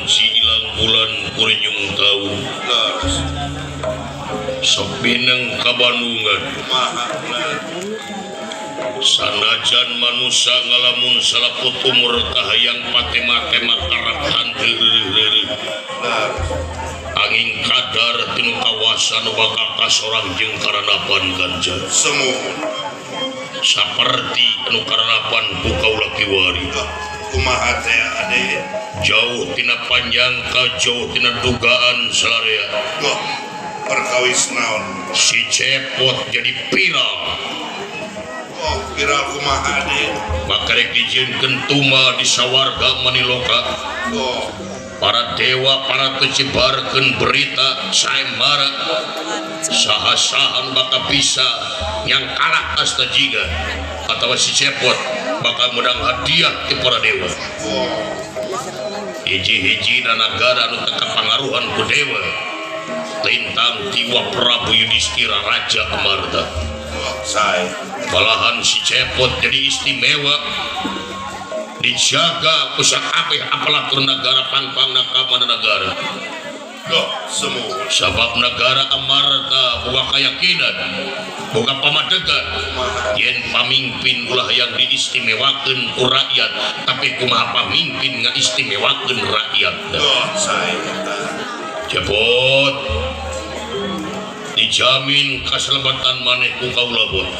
wanci ilang bulan kurinyung taun. Leres. Sok pineng ka Bandungan. Kumaha? Sanajan manusia ngalamun salaput umur kahayang patema-tema karep hanteu reureuh. Leres. Angin kadar tinu kawasan nu bakal kasorang jeung karanapan ganjar. Sumuhun. Saperti anu karanapan ku kaula kiwari. Kumaha teh ade? Jauh tina panjang ka jauh tina dugaan salarea. Wah, perkawis naon? Si Cepot jadi viral. Oh, viral kumaha ade? Maka rek dijieunkeun tuma di sawarga maniloka. Oh. Para dewa para kecibarkeun berita saembara saha-saha nu bakal bisa yang kalah asta jiga atawa si Cepot bakal menang hadiah ti para dewa. Oh. Hiji-hiji nagara nu teu kapangaruhan ku dewa lintang tiwa Prabu Yudhistira Raja Amarta. Oh, sae. Malahan si Cepot jadi istimewa dijaga pusat apeh aparatur negara pangpang ka negara. Loh, semua. Sabab negara Amarta boga keyakinan boga pamadegan yen pamimpin ulah yang diistimewakeun ku rakyat tapi kumaha pamimpin ngaistimewakeun rakyat. Loh, sae eta. Cepot dijamin keselamatan maneh ku kaula bot.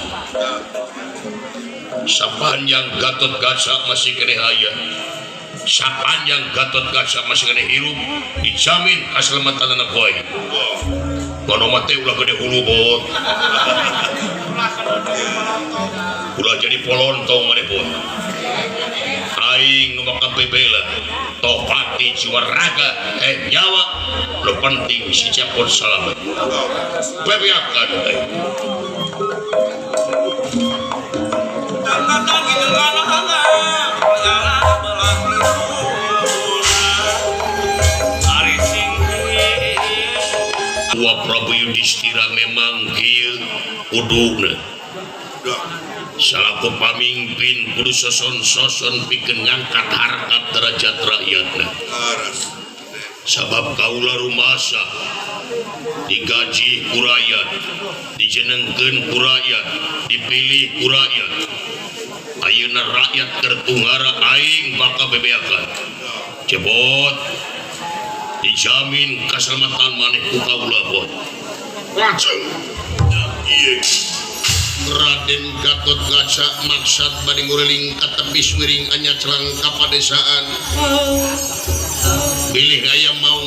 Sapanjang Gatot Kaca masih keneh aya, sapanjang Gatot Kaca masih keneh hirup, dijamin keselamatan anak wae. Kono mah teh ulah gede hulu bot. Ulah jadi polontong maneh bot. Aing nu bakal bebela, topati jiwa raga, nyawa, nu penting si Cepot salamet. Bebeakan teh. Wa Prabu Yudhistira memang kieu kuduna. Salaku pamimpin kudu soson-soson pikeun ngangkat harkat derajat rakyatna. Sabab kaula rumasa digaji ku rakyat, dijenengkeun ku rakyat, dipilih ku rakyat. Ayeuna rakyat keur tunggara aing bakal bebeakan. Cepot dijamin keselamatan maneh ku kaula bot. Lajeng ieu Raden Gatot Kaca maksad bade nguriling ka tepis wiring anya celang ka padesaan. Bilih aya maut